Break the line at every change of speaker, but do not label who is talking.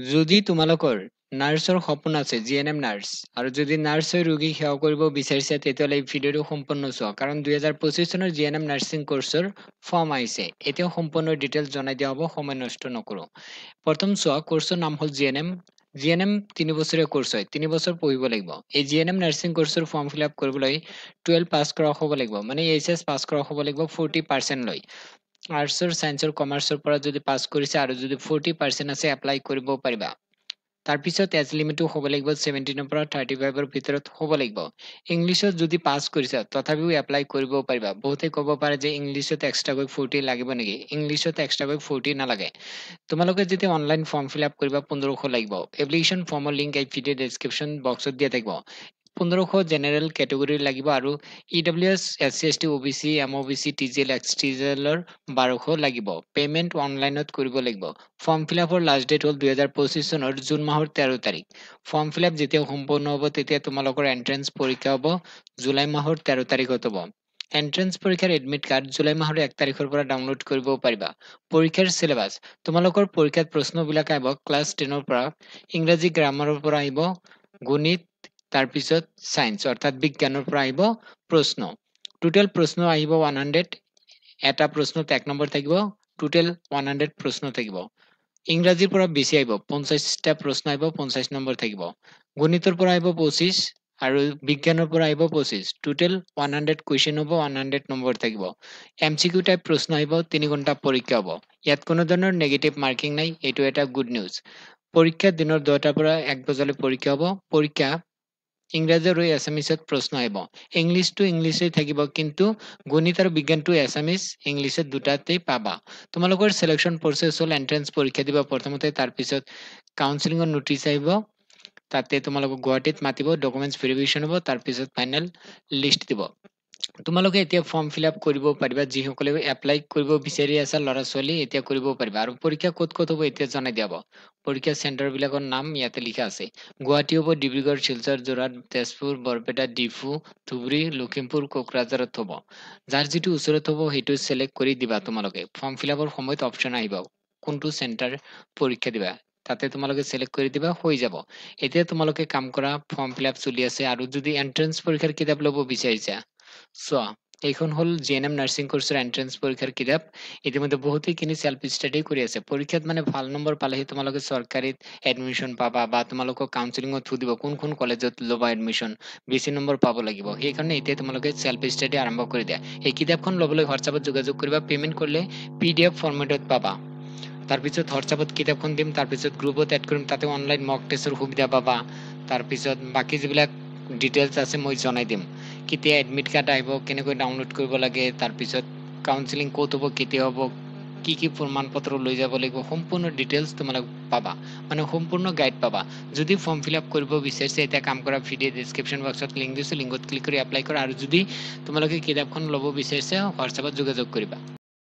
যদি তোমালোকৰ নাৰ্ছৰ সপোন আছে, জিএনএম নাৰ্ছ, আৰু যদি নাৰ্ছ হৈ ৰোগীক সেৱা কৰিব বিচাৰিছে, তেতিয়াহ'লে এই ভিডিঅ'টো সম্পূৰ্ণ চোৱা, কাৰণ 2025 চনৰ জিএনএম নাৰ্ছিং কোৰ্চৰ ফৰ্ম আহিছে। এতিয়াও সম্পূৰ্ণ ডিটেইলছ জনাই দিয়া হ'ব, সময় নষ্ট নকৰোঁ। প্ৰথম চোৱা, কোৰ্চৰ নাম হ'ল জিএনএম। জিএনএম 3 বছৰীয়া কোৰ্চ হয়, 3 বছৰ পঢ়িব লাগিব। এই জিএনএম নাৰ্ছিং কোৰ্চৰ ফৰ্ম ফিল আপ কৰিবলৈ 12 পাছ কৰা হ'ব লাগিব, মানে এইচএছ পাছ কৰা হ'ব লাগিব 40% লৈ। আৰ্টছৰ, ছায়েন্সৰ, কমাৰ্চৰ পৰা যদি পাছ কৰিছে আৰু যদি 40% আছে, এপ্লাই কৰিব পাৰিবা। তাৰপিছত এজ লিমিটো হ'ব লাগিব 17ৰ পৰা 35ৰ ভিতৰত হ'ব লাগিব। ইংলিছত যদি পাছ কৰিছা, তথাপিও এপ্লাই কৰিব পাৰিবা। বহুতে ক'ব পাৰে যে ইংলিছত এক্সট্ৰাকৈ 40 লাগিব নেকি? ইংলিছত এক্সট্ৰাকৈ 40 নালাগে। তোমালোকে যেতিয়া অনলাইন ফৰ্ম ফিল আপ কৰিবা, 1500 লাগিব। এপ্লিকেশ্যন ফৰ্মৰ লিংক এই ভিডিঅ' ডেছক্ৰিপশ্যন বক্সত দিয়া থাকিব। 1500 জেনেৰেল কেটেগৰীৰ লাগিব আৰু EWS, S C, S T, O' B C, M O' B C, T G L, X T G এলৰ 1200 লাগিব। পে'মেণ্ট অনলাইনত কৰিব লাগিব। ফৰ্ম ফিল আপৰ লাষ্ট ডেট হ'ল 2025 চনৰ জুন মাহৰ 13 তাৰিখ। ফৰ্ম ফিল আপ যেতিয়া সম্পূৰ্ণ হ'ব, তেতিয়া তোমালোকৰ এণ্ট্ৰেঞ্চ পৰীক্ষা হ'ব, জুলাই মাহৰ 13 তাৰিখত হ'ব। এণ্ট্ৰেঞ্চ পৰীক্ষাৰ এডমিট কাৰ্ড জুলাই মাহৰ 1 তাৰিখৰ পৰা ডাউনলোড কৰিব পাৰিবা। পৰীক্ষাৰ চিলেবাছ: তোমালোকৰ পৰীক্ষাত প্ৰশ্নবিলাক আহিব ক্লাছ 10ৰ পৰা, ইংৰাজী গ্ৰামাৰৰ পৰা আহিব, গণিত, তাৰপিছত ছায়েন্স অৰ্থাৎ বিজ্ঞানৰ পৰা আহিব প্ৰশ্ন। টোটেল প্ৰশ্ন আহিব 100। এটা প্ৰশ্নত 1 নম্বৰ থাকিব। টোটেল 100 প্ৰশ্ন থাকিব। ইংৰাজীৰ পৰা বেছি আহিব, 50টা প্ৰশ্ন আহিব, 50 নম্বৰ থাকিব। গণিতৰ পৰা আহিব 25 আৰু বিজ্ঞানৰ পৰা আহিব 25। টোটেল 100 কুৱেশ্যন হ'ব, 100 নম্বৰ থাকিব। এমচিকিউ টাইপ প্ৰশ্ন আহিব। 3 ঘণ্টা পৰীক্ষা হ'ব। ইয়াত কোনো ধৰণৰ নেগেটিভ মাৰ্কিং নাই, এইটো এটা গুড নিউজ। পৰীক্ষা দিনৰ 10টাৰ পৰা 1 বজালৈ পৰীক্ষা হ'ব। পৰীক্ষা ইংৰাজী আৰু এছামিছত প্ৰশ্ন আহিব। ইংলিছটো ইংলিছেই থাকিব, কিন্তু গণিত আৰু বিজ্ঞানটো এছামিছ, ইংলিছত দুটাতেই পাবা। তোমালোকৰ চিলেকশ্যন প্ৰচেছ হ'ল এণ্ট্ৰেঞ্চ পৰীক্ষা দিবা প্ৰথমতে, তাৰপিছত কাউন্সিলিঙৰ নটিচ আহিব, তাতে তোমালোকক গুৱাহাটীত মাতিব, ডকুমেণ্টছ ভেৰিফিকেশ্যন হ'ব, তাৰপিছত ফাইনেল লিষ্ট দিব। তোমালোকে এতিয়া ফৰ্ম ফিল আপ কৰিব পাৰিবা। যিসকলে এপ্লাই কৰিব বিচাৰি আছা ল'ৰা ছোৱালী, এতিয়া কৰিব পাৰিবা। আৰু পৰীক্ষা ক'ত ক'ত হ'ব, এতিয়া জনাই দিয়া হ'ব। পৰীক্ষা চেণ্টাৰবিলাকৰ নাম ইয়াতে লিখা আছে। গুৱাহাটী হ'ব, ডিব্ৰুগড়, শিলচৰ, যোৰহাট, তেজপুৰ, বৰপেটা, ডিফু, ধুবুৰী, লখিমপুৰ, কোকৰাঝাৰত হ'ব। যাৰ যিটো ওচৰত হ'ব, সেইটো চিলেক্ট কৰি দিবা। তোমালোকে ফৰ্ম ফিল আপৰ সময়ত অপশ্যন আহিব, কোনটো চেণ্টাৰ পৰীক্ষা দিবা, তাতে তোমালোকে চিলেক্ট কৰি দিবা, হৈ যাব। এতিয়া তোমালোকে কাম কৰা, ফৰ্ম ফিল আপ চলি আছে। আৰু যদি এণ্ট্ৰেঞ্চ পৰীক্ষাৰ কিতাপ ল'ব বিচাৰিছা, চোৱা, এইখন হ'ল জিএনএম নাৰ্ছিং কোৰ্চৰ এণ্ট্ৰেঞ্চ পৰীক্ষাৰ কিতাপ। ইতিমধ্যে বহুতেই কিনি চেল্ফ ষ্টাডি কৰি আছে। পৰীক্ষাত মানে ভাল নম্বৰ পালেহে তোমালোকে চৰকাৰীত এডমিশ্যন পাবা বা তোমালোকক কাউন্সিলিঙত সুধিব কোনখন কলেজত ল'বা এডমিশ্যন, বেছি নম্বৰ পাব লাগিব। সেইকাৰণে এতিয়া তোমালোকে চেল্ফ ষ্টাডি আৰম্ভ কৰি দিয়া। এই কিতাপখন ল'বলৈ হোৱাটছএপত যোগাযোগ কৰিবা। পে'মেণ্ট কৰিলে পিডিএফ ফৰ্মেটত পাবা। তাৰপিছত হোৱাটছএপত কিতাপখন দিম, তাৰপিছত গ্ৰুপত এড কৰিম, তাতে অনলাইন মক টেষ্টৰ সুবিধা পাবা। তাৰপিছত বাকী যিবিলাক ডিটেইলছ আছে, মই জনাই দিম। কেতিয়া এডমিট কাৰ্ড আহিব, কেনেকৈ ডাউনলোড কৰিব লাগে, তাৰপিছত কাউন্সিলিং ক'ত হ'ব, কেতিয়া হ'ব, কি কি প্ৰমাণ পত্ৰ লৈ যাব লাগিব, সম্পূৰ্ণ ডিটেইলছ তোমালোক পাবা, মানে সম্পূৰ্ণ গাইড পাবা। যদি ফৰ্ম ফিল আপ কৰিব বিচাৰিছে, এতিয়া কাম কৰা। ভিডিঅ' ডিছক্ৰিপশ্যন বক্সত লিংক দিছোঁ, লিংকত ক্লিক কৰি এপ্লাই কৰা। আৰু যদি তোমালোকে কিতাপখন ল'ব বিচাৰিছে, হোৱাটছএপত যোগাযোগ কৰিবা।